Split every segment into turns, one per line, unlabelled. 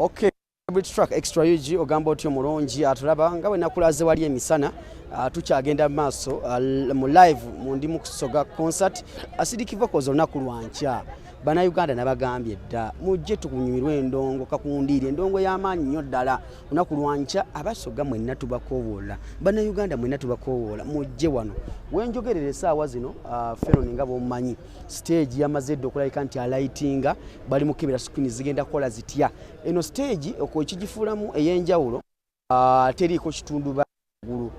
Okay. Track Extra UG, ogamba otya omulungi atulaba? Nga bwe nakulaze wali emisana, tukyagenda mu maaso mu live mu Ndi Musoga concert, Acidic Vocals, olunaku lwankya. Bannayuganda nabagambye dda, mujje tukunyumirwe endongo kakundiire, endongo y'amaanyi nnyo ddala. Olunaku lwankya Abasoga mwenna tubakoowoola, Bannayuganda mwenna tubakoowoola, mujje wano wenjogerera essaawa zino. Feron nga bwomumanyi, stage yamaze dda okulabika nti alightinga, bali mukebera screen zigenda kukola zitya. Eno stage okwo ekigifuulamu ey'enjawulo, teriiko kitundu baggulu,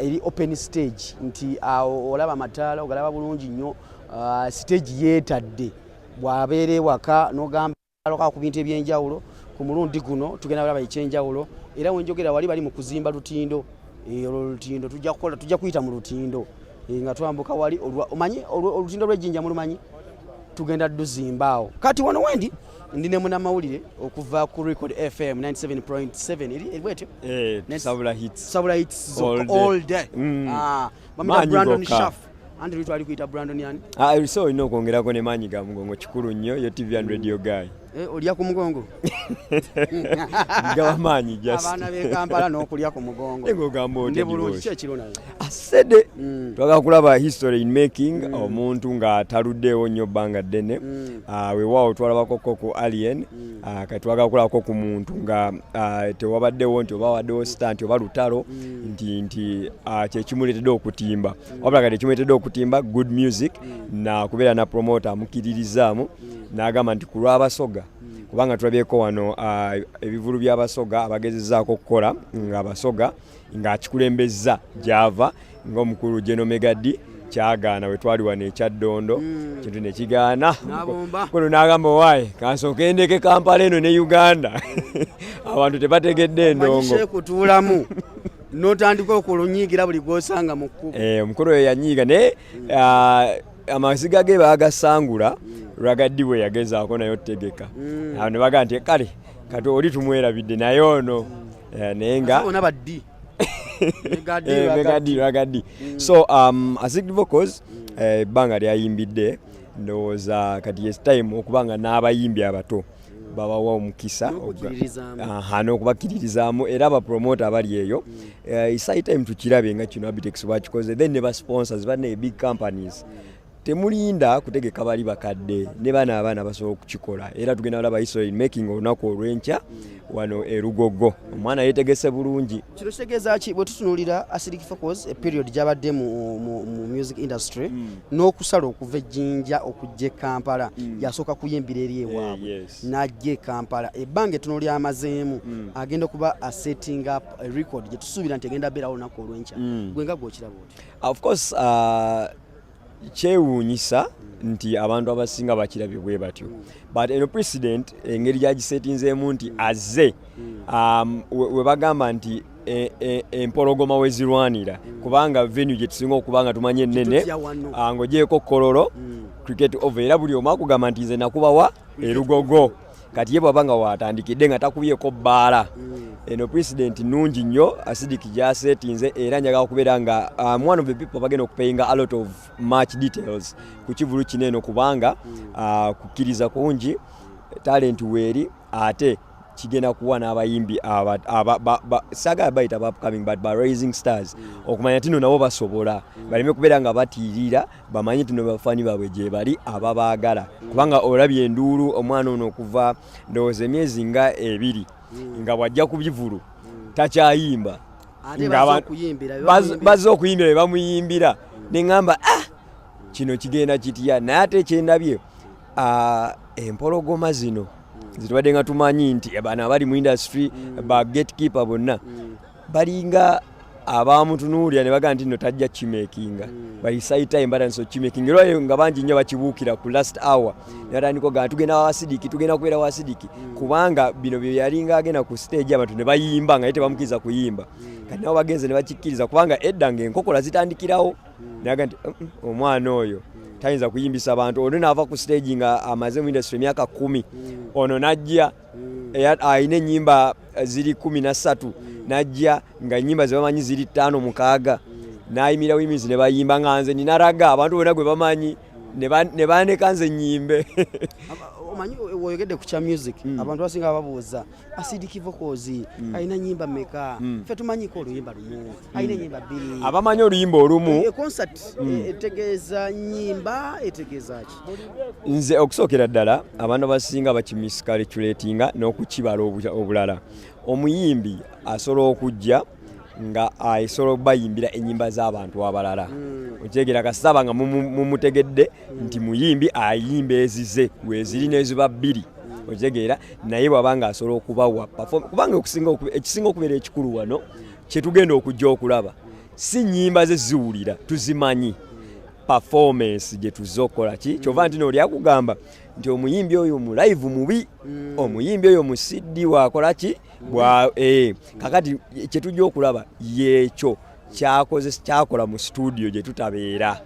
eri open stage, nti awo olaba amataala ogalaba bulungi nnyo. Stage yeetadde bw'abeera ewaka n'ogamba aloka ku bintu ebyenjawulo. Ku mulundi guno tugenda balaba ekyenjawulo, era wenjogera wali bali mu kuzimba lutindo. Olwo lutindo tujja kukola, tujja kuyita mu lutindo nga twambuka wali omanyi olutindo lw'ejjinja mulumanyi, tugenda duzimba awo. Kati wano wendi ndi ne munamawulire okuva ku Record FM 97.7, eri bwetyo.
Eh, Tusabula Hits.
Sabula Hits.
All day.
All day. Ah, bamuyita
Maanyi
Brandon
gokka.
Shaff, anti luli twali kuyita Brandon yani.
Ah, so olina okwongerako ne maanyi ga mugongo, kikulu nnyo yo TV and radio guy.
Eh, olya ku mugongo?
Gaba maanyi just.
Abaana b'e Kampala n'okulya ku mugongo.
Naye ng'ogamba otya?
Ndi bulungi.
Diboshi?
Ki ekiro naye?
Asede twagala kulaba history in making, omuntu nga taluddeewo nnyo bbanga ddene. Ah, weewaawo twalabakoko ku Alien. Ah, kati twagala kulabako ku muntu nga tewabaddewo nti oba waddewo star nti oba lutalo nti kyekimuleetedde okutimba, wabula kati ekimuleetedde okutimba good music na kubeera na promoter amukiririzaamu n'agamba nti ku lw'Abasoga, kubanga tulabyeko wano ebivulu by'Abasoga abagezezaako okukola ng'Abasoga ng'akikulembezza gy'ava ng'omukulu Geno Megadi kyagaana. Bwe twali wano ekyaddondo kintu nekigaana.
N'abomba.
Mukulu n'agamba, "Owaaye, kansooke ndeke Kampala eno ne Uganda, abantu tebategedde endongo."
Manyise kutuulamu n'otandika okulunyiigira buli gw'osanga mu kkubo.
Eh, omukulu oyo yanyiiga, naye amaziga ge baagasangula Ragga Dee bwe yagezaako naye otutegeka. Awo ne bagaa nti kale kati oli tumwerabidde, naye ono naye nga
bona baddi. Mega D,
Eh,
Ragga D.
Mega D, Ragga Dee. So Acidic Vocals, ebbanga lyayimbidde, ndowooza kati yes time okuba nga n'abayimbi abato babawa omukisa.
N'okukiririzaamu.
Aha, n'okubakkiririzaamu, era abapromota abali eyo, it's high time tukirabe nga kino Abitex bwakikoze, then ne basponsors banne, big companies, temulinda kutegeka bali bakadde, ne bana abaana basobola okukikola. Era tugenda balaba history in making olunaku olw'enkya wano e Lugogo. Omwana yetegese bulungi.
Kino kitegeeza ki bwe tutunuulira Acidic Vocals, period gy'abadde mu music industry n'okusala okuva ejjinja okujja e Kampala? Yasooka kuyimbira eri ewaabwe, n'ajja e Kampala, ebbanga ettono lyamazeemu agenda okuba asetting up a record gye tusuubira nti egenda beerawo olunaku olw'enkya. Gwe nga gw'okiraba otya?
Of course, kyewuunyisa nti abantu abasinga bakirabye bwe batyo, but eno president engeri gyagisetinzeemu nti azze we bagamba nti empologoma we zirwanira, kubanga venue gye tusinga okuba nga tumanye ennene
Kitutya wano.
Ng'ogyeko Kololo, Cricket Oval, era buli omu akugamba nti nze nakubawa erugogo. Kati ye bw'aba nga watandikidde nga takubyeko bbaala, eno president nungi nnyo Acidic gyasetinze. Era njagala kubeera nga one of the people bagenda okupayinga a lot of much details ku kivulu kino eno, kubanga kukkiriza kungi, talent weeri, ate kigenda kuwa n'abayimbi saagala bayita ba upcoming but ba rising stars okumanya tino nabo basobola, baleme kubeera nga batiirira, bamanye tino bafaani baabwe gye bali ababaagala. Kubanga olabye enduulu, omwana ono okuva ndowooza emyezi nga 2 nga bw'ajja ku bivulu takyayimba.
Ate
Nga
bazze okuyimbira, be bamuyimbira.
Bazze okuyimbira, be bamuyimbira, neŋŋamba, "Ah, kino kigenda kitya?" Naye ate kyendabye, empologoma zino zitubadde nga tumanyi nti bano abali mu industry ba gatekeeper bonna balinga abamutunuulira ne bagamba nti nno tajja kimakinga, bali side time batandise okimakinga, era nga bangi nnyo bakibuukira ku last hour ne batandika ogamba, "Tugenda wa Acidic, tugenda kubeera wa Acidic," kubanga bino bye yalinga agenda ku stage abantu ne bayimba nga ye tebamukiriza kuyimba. Kati nabo bagenze ne bakikkiriza, kubanga edda ng'enkokola zitandikirawo naga nti omwana oyo tayinza kuyimbisa abantu." Ono naava ku stage nga amaze mu industry emyaka 10, ono najja alina ennyimba ziri 13, najja nga ennyimba zebamanyi ziri ttaano mukaaga, n'ayimira wimizi ne bayimba nga nze nina Ragga, abantu bonna gwe bamanyi ne bandeka nze nnyimbe.
Omanyi woyogedde ku kya music, abantu basinga babuuza Acidic Vocals alina nyimba meka? Ffe tumanyiko oluyimba lumu, alina enyimba bbiri.
Abamanyi oluyimba olumu.
Concert etegeeza nyimba, etegeeza ki?
Nze okusookera ddala, abantu abasinga bakimiscalculatinga n'okukibala obulala. Omuyimbi asobola okujja nga asobola okubayimbira ennyimba z'abantu abalala, okyegera, kasitaba nga mumutegedde nti muyimbi ayimba ezize weziri n'eziba bbiri, okitegeera. Naye bw'aba nga asobola okubawa kubanga ekisinga okubeera ekikulu wano kyetugenda okujja okulaba si nnyimba ze ziwulira, tuzimanyi, performance gye tuzze okukola ki. Kyova nti nooli akugamba nti omuyimbi oyo mu live mubi, omuyimbi oyo mu CD wakola ki bwa kakati kyetujja okulaba yekyo kyakoze, kyakola mu studio gye tutabeera.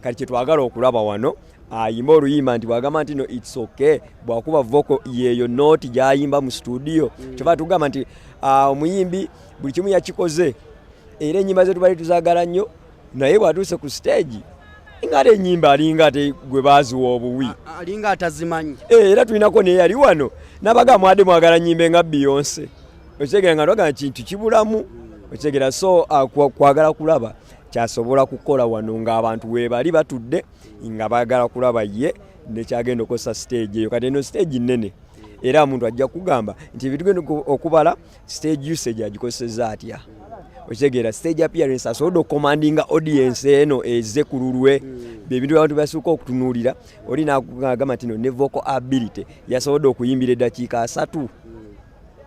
Kati kyetwagala okulaba wano, ayimba oluyimba nti bwagamba nti no, it's okay, bwakuba vocal yeyo note gyayimba mu studio. Kyova tugamba nti omuyimbi buli kimu yakikoze, era enyimba ze tubali tuzaagala nnyo, naye bwatuuse ku stage nga ate enyimba alinga ate gwe baaziwa obuwi.
Alinga atazimanyi.
Era tulinako naye yali wano nabaga mwadde mwagala nyimbe nga Beyonce, okitegera, nga twagala kintu kibulamu, okitegera. So kwagala kulaba kyasobola kukola wano ng'abantu weebali batudde nga baagala kulaba ye nekyagenda okukozesa stage eyo. Kati eno stage nnene, era omuntu ajja kugamba nti ebitugenda okubala stage usage agikozeseza atya, okitegeera, stage appearance asobodde okucommandinga audience eno eze ku lulwe. Byebintu abantu basooka okutunuulira. Oli nagamba nti no ne vocal ability yasobodde okuyimbira eddakiika 30,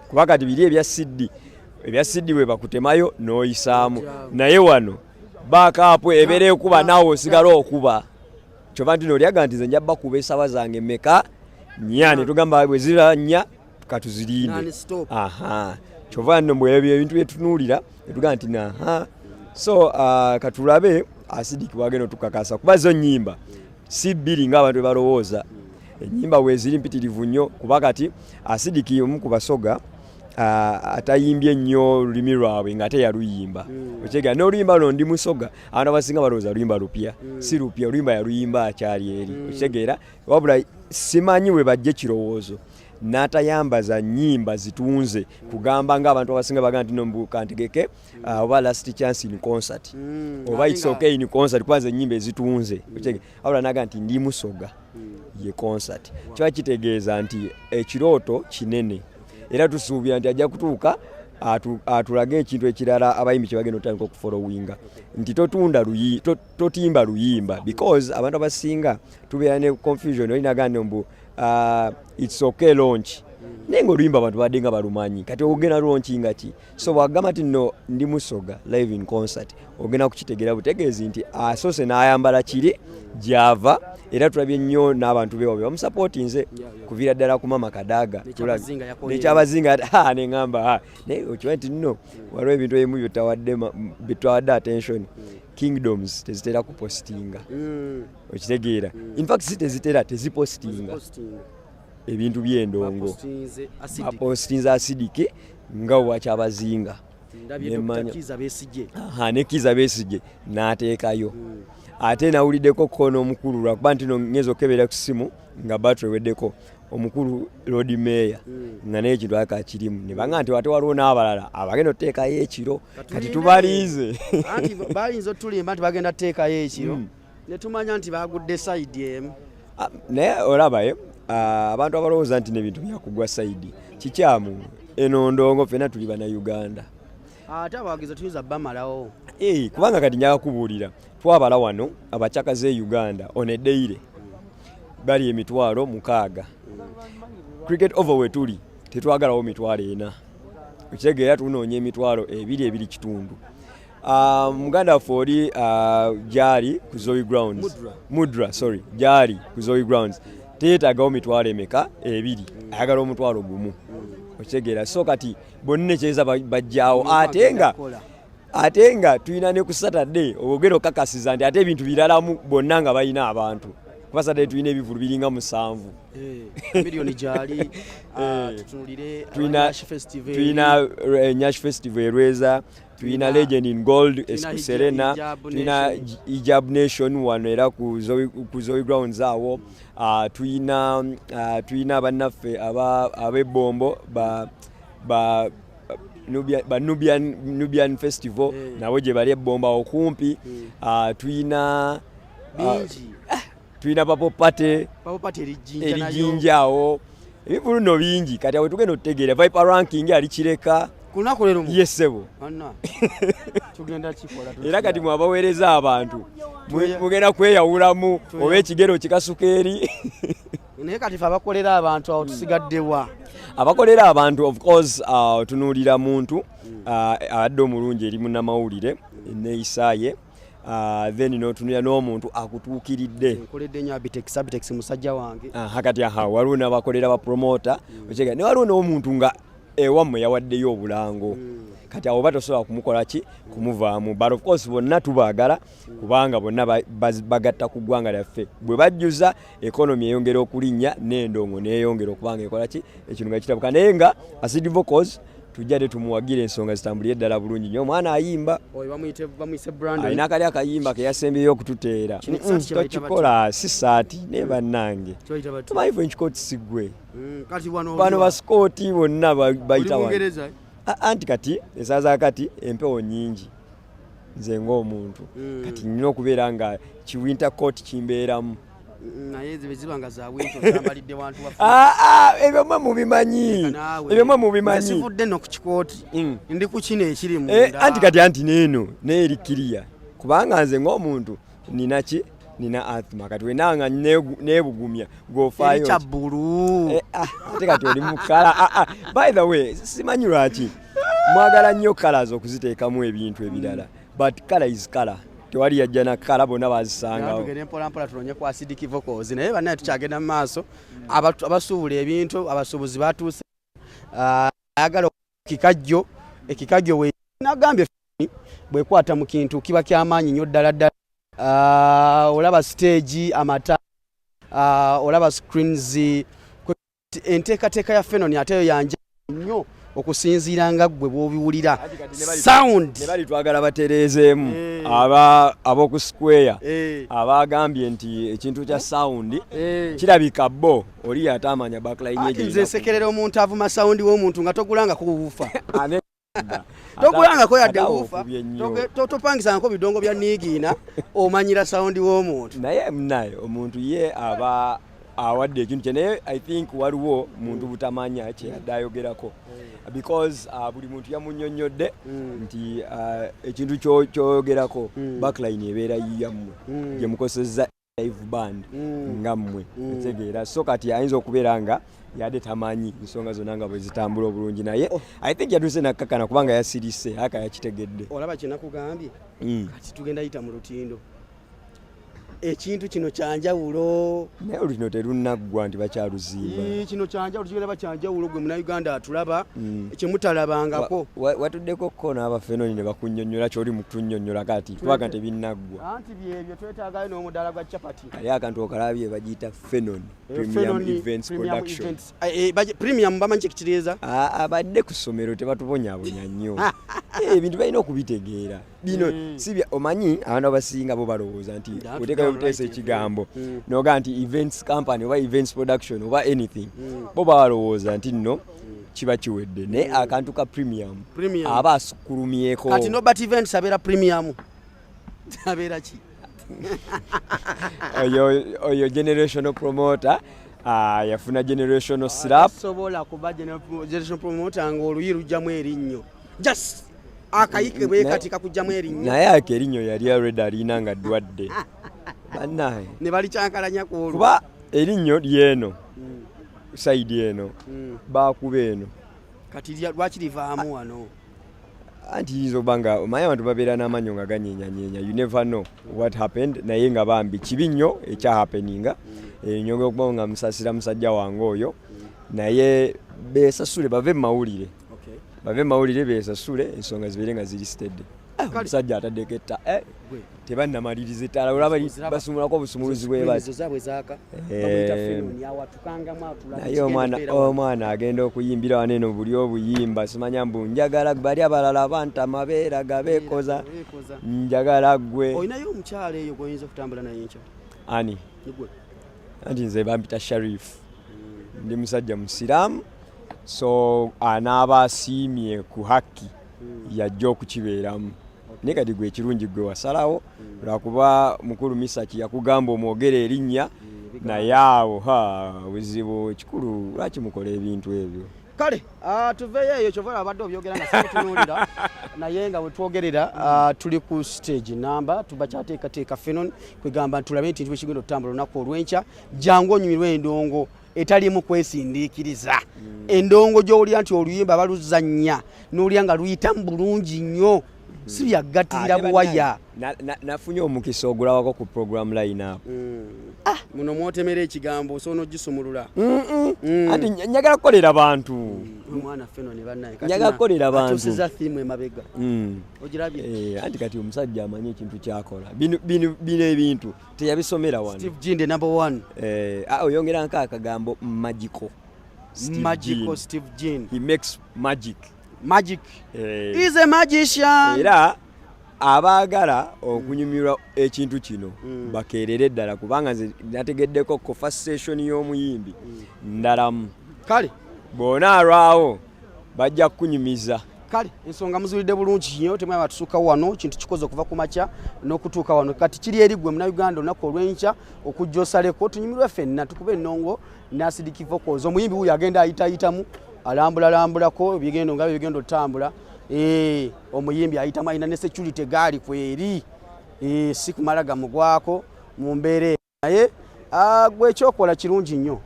kuba kati biri ebya CD, ebya CD bwe bakutemayo n'oyisaamu, naye wano backup ebeera ekuba naawe osigala okuba. Kyova nti nolyaga nti nze nja bakuba esawa zange meka? Nnya. Ne tugamba bwe ziba 4 katuzirinde.
Non-stop.
Aha, kyova nno mbwe ebyo ebintu byetunuulira netugamba nti naha. So katulabe Acidic bwagenda otukakasa, kuba zo nyimba si bbiri ng'abantu bwe balowooza. Ennyimba weeziri mpitirivu nnyo, kuba kati Acidic omu ku Basoga atayimbye nnyo olulimi lwabwe ng'ate yaluyimba, okyegera. N'oluyimba luno Ndi Musoga, abantu abasinga balowooza luyimba lupya. Si lupya, oluyimba yaluyimba akyali eri, okitegeera. Wabula simanyi we bajja ekirowoozo n'atayambaza nnyimba zitunze kugamba ng'abantu abasinga bagamba nti no mbu kantegeke oba last chance in concert oba it's okay in concert, kuba nze ennyimba ezitunze, okitegeera. Wabula naga nti Ndi Musoga ye concert, kiba kitegeeza nti ekirooto kinene, era tusuubira nti ajja kutuuka atulage ekintu ekirala abayimbi kye bagenda otandika okufollowinga, nti totunda luyi, totimba luyimba, because abantu abasinga tubeera ne confusion. Olinaga nti mbu it's okay launch, naye nga oluyimba abantu badde nga balumanyi, kati ogenda launchinga ki? So bwagamba nti no Ndi Musoga live in concert, ogenda kukitegeera butegeezi nti asoose n'ayambala kiri gyava. Era tulabye nnyo n'abantu bewabe bamusupportinze kuviira ddala ku Mama Kadaga.
Nekyabazinga yakonye.
Nekyabazinga neŋŋamba, naye okimanyi nti nno waliwo ebintu ebimu byetutawadde attention. Kingdoms tezitera kupostinga, okitegeera. Infact si tezitera, tezipostinga
Postinga.
ebintu by'endongo.
Bapostinze Acidic.
Bapostinze Acidic nga bwakyabazinga.
Ndabye
Nemmanya.
Dr. Kiza Besigye.
Aha, ne Kiza Besigye n'ateekayo. Ate nawuliddeko ko n'omukulu, lwakuba nti no ngeza okukebera ku ssimu nga battery eweddeko, omukulu Lord Mayor nga naye ekintu akakirimu, ne banga nti ate waliwo n'abalala abagenda okuteekayo ekiro. Kati
Katulinde.
tubaliize.
Anti bayinza otulimba nti bagenda kuteekayo ekiro, ne tumanya nti bagudde side emu.
Ah, naye olabayo abantu abalowooza nti nebintu byakugwa side, kikyamu. Eno ndongo, ffenna tuli Bannayuganda.
Ate abawagizi tuyinza bamalawo.
Eh, kubanga kati njaga kubuulira, twabala wano abakyakaze e Uganda on a daily bali 60,000. Cricket Oval wetuli tetwagalawo 40,000, okitegeera, tunoonya 20,000, 2.5. Muganda waffe oli gyali ku Zoe Grounds.
Mudra.
Mudra, sorry, gyali ku Zoe Grounds teyeetaagawo mitwalo emeka? Ebiri, ayagala 10,000, okitegeera. So kati bonna ekyeza bajjaawo, ate nga
Kukola.
Ate nga tulina ne ku Saturday ogenda okakasiza nti ate ebintu biralamu, bonna nga balina abantu. Kuba Saturday tulina ebivulu biringa 7.
Miliyoni gyali, tutunulire
Tulina
Nyash Festival.
Tulina Nyash Festival erweza, tulina Legend in Gold
Tulina
ku Serena,
Hijab
tulina
Nation.
Hijab Nation wano era ku Zoe Grounds awo. Tulina bannaffe ab'ebbombo ba Nubian, ba Nubian Festival, nabo gye bali ebbombo awo kumpi. Tulina
Bingi.
Tulina Papo Party.
Papo Party erijinja nayo.
Erijinja awo. Ebivulu nno bingi. Kati awo tugenda otutegeera Viper Ranking ali Kireka.
Ku lunaku leero
Yes, ssebo.
Anna, tugenda kikola tutya?
Era kati mwabaweereza abantu mugenda kweyawulamu oba ekigero kikasuka eri.
Naye kati fe abakolera abantu awo tusigaddewa?
Abakolera abantu, of course, otunuulira muntu abadde omulungi eri munnamawulire neeyisaaye, then n'otunuulira n'omuntu akutuukiridde.
Nkoledde nnyo Abitex. Abitex musajja wange.
Aha, kati aha waliwo n'abakolera bapromota, okitegeera, ne waliwo n'omuntu nga ewammwe yawaddeyo obulango. Kati awo oba tosobola kumukola ki, kumuvaamu. But of course bonna tubaagala kubanga bonna bagatta ku ggwanga lyaffe. Bwe bajjuza, economy eyongera okulinnya n'endongo n'eyongera okuba nga ekola ki, ekintu nga kitabuka. Naye nga Acid Vocals tujja te tumuwagire, ensonga zitambulire ddala bulungi nnyo. Omwana ayimba.
Oyo bamuyise Brandon.
Alina akali akayimba ke yasembyeyo okututeera.
Kino ekisaati kye bayita?
Tokikola, si saati naye bannange.
Kye bayita batya?
Tumanyi French coat si ggwe.
Kati wano
Bano basikooti bonna bayita
oli
wano.
Bungereza?
Anti kati esaa za kati empewo nnyingi, nze ng'omuntu kati nnina okubeera nga kiwinter coat kimbeeramu.
Naye zibe ziba nga za winter, ozambalidde wantu wafu.
Ah, ah, ebyo mwe mubimanyi.
Naawe.
Ebyo mwe
Nze
mubimanyi.
sivudde nno ku kikooti. Ndi ku kino ekiri
Eh,
munda.
Anti kati anti neeno naye eri kiriya kubanga nze ng'omuntu nina ki, nina asthma. Kati wenanga neebugumya gofaayo.
Eri kya bbulu.
Eh, ah, ate kati oli mukala. Ah, ah. By the way, simanyi lwaki mwagala nnyo colors okuziteekamu ebintu ebirala, but color is color. Tewali yajja na color, bonna bazisangawo.
Tugende mpola mpola tunonye ku Acidic Vocals. Naye bannaye tukyagenda mu maaso. Abasuubula ebintu, abasuubuzi batuuse. Ayagala ekikajjo, ekikajjo we nagambye bwekwata mu kintu kiba kyamaanyi nnyo ddala ddala. Olaba stage, amata, olaba screens. Enteekateeka ya Fenon ate yo yanja nnyo okusinziira nga ggwe bw'obiwulira sound.
Ne bali twagala batereezeemu ab'oku square abagambye nti ekintu kya sound kirabika bo oli yatamanya backline.
Ati nze nsekerera omuntu avuma sound w'omuntu nga togulangako woofer, togulangako yadde woofer, topangisangako bidongo bya niigiina, omanyira sound w'omuntu.
Naye naye omuntu ye aba awadde ekintu kye, naye I think waliwo muntu butamanya kyeyadde ayogerako because buli muntu yamunyonnyodde nti ekintu kyoyogerako backline ebeera yiyammwe gye mukosezza live band nga mmwe, otegeera. So kati ayinza okubeera nga yadde tamanyi nsonga zonna nga bwe zitambula obulungi, naye I think yatuuse nakkakana kubanga yasirise aka yakitegedde.
Olaba kyenakugambye? Kati tugenda yita mu lutindo, ekintu kino kyanjawulo.
Naye olutino terunnaggwa nti bakyaluzimba.
Ii, kino kyanjawulo, kigenda bakyanjawulo. Gwe Munauganda atulaba, kyemutalabangako.
Watuddeko ko n'abafenoni ne bakunnyonnyola kyoli mu kutunnyonnyola kati kubanga tebinnaggwa.
Anti byebyo, twetaagayo n'omudaala gwa capati.
Kali akantu okalabye, bagiyita Fenon Premium
Fenon
Events
Premium
Production.
Events. Premium bamanyi kyekitegeeza?
Abadde ku ssomero tebatubonyaabonya nnyo. Ebintu balina okubitegeera bino. Si bya omanyi abantu abasinga bo balowooza nti oteekayo buteesa ekigambo noga nti events company oba events production oba anything, bo balowooza nti nno kiba kiwedde. Naye akantu ka premium
Premium.
aba asukkulumyeko.
Kati Nobert Events abeera premium, abeera ki?
Oyo generational promoter, yafuna generational slap.
Sobola kuba generation promoter nga oluyi lujjamu erinnyo, just akayike bwe kati kakujjamu erinnyo.
Naye ako erinnyo yali already alina nga ddwadde, bannaye.
Ne balikyankalanya ku olwo.
Kuba erinnyo lyeno side eno bakuba eno.
Kati lwaki livaamu wano?
Anti yinza okuba nga omanyi abantu babeera n'amannyo nga ganyenyanyeenya, you never know what happened. Naye nga bambi kibi nnyo ekyahappeninga. Nyongera okuba nga musasira musajja wange oyo, naye besasule bave mu mawulire.
Okay.
Bave mu mawulire besasule, ensonga zibeere nga ziri steady. Omusajja ataddeko etta, tebannamaliriza ettaala, olaba basumulako obusumuluzi bwe bati. Naye omwana agenda okuyimbira wano eno buli obuyimba, simanya mbu njagala bali abalala bantama beeraga beekoza, njagala ggwe.
Olinayo omukyala eyo gwoyinza okutambula naye nkya?
Ani? Anti nze bampita Sharif, ndi musajja musiraamu, so anaaba asiimye ku hakki yajja okukibeeramu. Naye kati gwe ekirungi gwe wasalawo, lwakuba mukulu Misaki yakugamba omwogere erinnya, naye awo ha buzibu. Ekikulu lwaki mukola ebintu ebyo?
Kale tuveeyo eyo. Kyova abadde obyogera nga sikutunuulira, naye nga wetwogerera tuli ku stage namba tubakyateekateeka Fenon, kwegamba tulabe nti bwekigenda okutambula olunaku olw'enkya. Jangu onyumirwe endongo etalimu kwesindiikiriza, endongo gy'owulira nti oluyimba baluzannya n'owulira nga luyitamu bulungi nnyo, si byaggatirira buwaya.
Nafunye omukisa ogulabako ku program line up.
Muno mwotemera ekigambo, osobola n'ogisumulula.
Anti njagala kukolera bantu.
Omwana Fenon bannaye.
Njagala kukolera bantu.
Atuusiza theme emabega. Ogirabye?
Anti kati omusajja amanyi ekintu kyakola. Bino ebintu teyabisomera wano.
Steve Jean, the number one.
Oyongera nka akagambo magical.
Magical Steve Jean.
He makes magic.
Magic. He's a magician.
Era abaagala okunyumirwa ekintu kino bakeerere ddala, kubanga nze nategeddeko ko first session y'omuyimbi ndalamu.
Kale.
Bw'onaalwawo bajja kukunyumiza.
Kale ensonga muzulidde bulungi nnyo, temwaba tusuuka wano. Kintu kikoze okuva ku makya n'okutuuka wano. Kati kiri eri gwe Munnayuganda, olunaku olw'enkya okujja osaleko tunyumirwe ffenna, tukube ennongo n'Acidic Vocals. Omuyimbi wuyo agenda ayitayitamu, alambulalambulako ebigendo nga bigenda otambula. Omuyimbi ayitamu, alina ne security gaali kweri, si kumala gamugwako mu mbeera. Naye gwe ekyokola kirungi nnyo.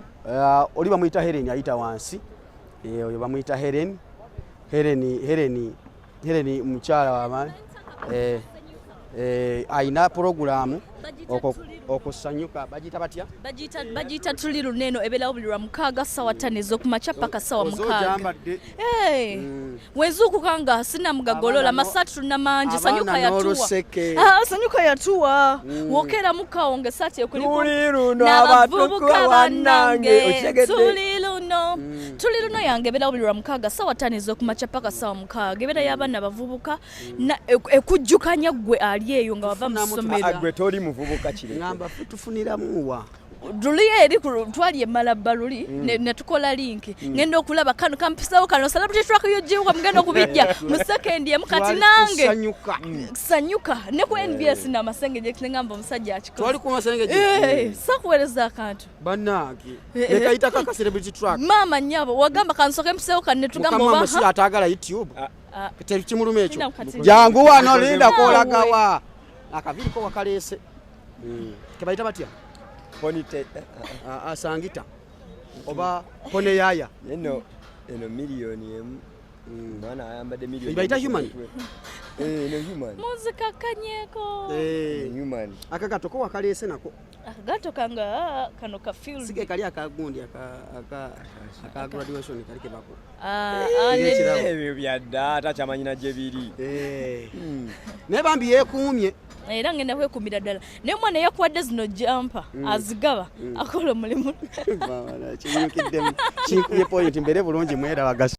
Oli bamuyita Helen, ayita wansi, oyo bamuyita Helen. Helen, Helen, Helen mukyala wamaani, ayina puroguramu okusanyuka. Bagiyita batya?
Bagiyita Tuli Luno. Eno ebeerawo buli lwa mukaaga 5:00 ez'okumakya paka 6:00. Wenzuukuka nga sinamugagolola masaati tulina mangi. Sanyuka yatuwa, Sanyuka yatuwa. Wokeera mukawo nga esaati
ekuliko n'abavubuka
bannange. Tuli luno, Tuli Luno yange ebeerawo buli lwa mukaaga 5:00 ez'okumakya paka 6:00. Ebeera y'abaana bavubuka ekujjukanya ggwe ali eyo nga wava mu ssomero.
Gwe toli muvubuka kireke.
Ngamba tufuniramuwa?
Luli eri twali emalabba luli ne tukola link, ngenda okulaba kano kampisawo kano celebrity track yojiwa mugenda okubijja mu second emu. Kati nange Sanyuka ne ku NBS n'amasengejje, ngamba omusajja akikoze.
Twali ku masengejje.
Sakuweereza akantu.
Bannange, nekayitako aka celebrity track.
Maama nnyabo, wagamba kansoke mpisewo kano ne tugamba
oba atagala YouTube tekimuluma ekyo. Jangu wano, linda kolagawa akaviiriko wakaleese. Kebayita batya? Sangita oba pone yaya?
Eno eno 1 million. Mwana ayambadde miliyoni.
Bayita human.
Eno human.
Muzikakanyeko.
Human.
Akagato ko wakaleese nako.
Akagato kange kano ka field.
Sige kali akagundi aka graduation kali kebako.
Ebyo byadda, atakyamanyina gye biri.
Naye bambi yeekuumye.
Era ngenda kwekumira ddala, naye omwana yakuwadde zino jumper azigaba, akola omulimu.
Kinyukiddemu, kinkubye point. Mbeere bulungi, mwerabagasa.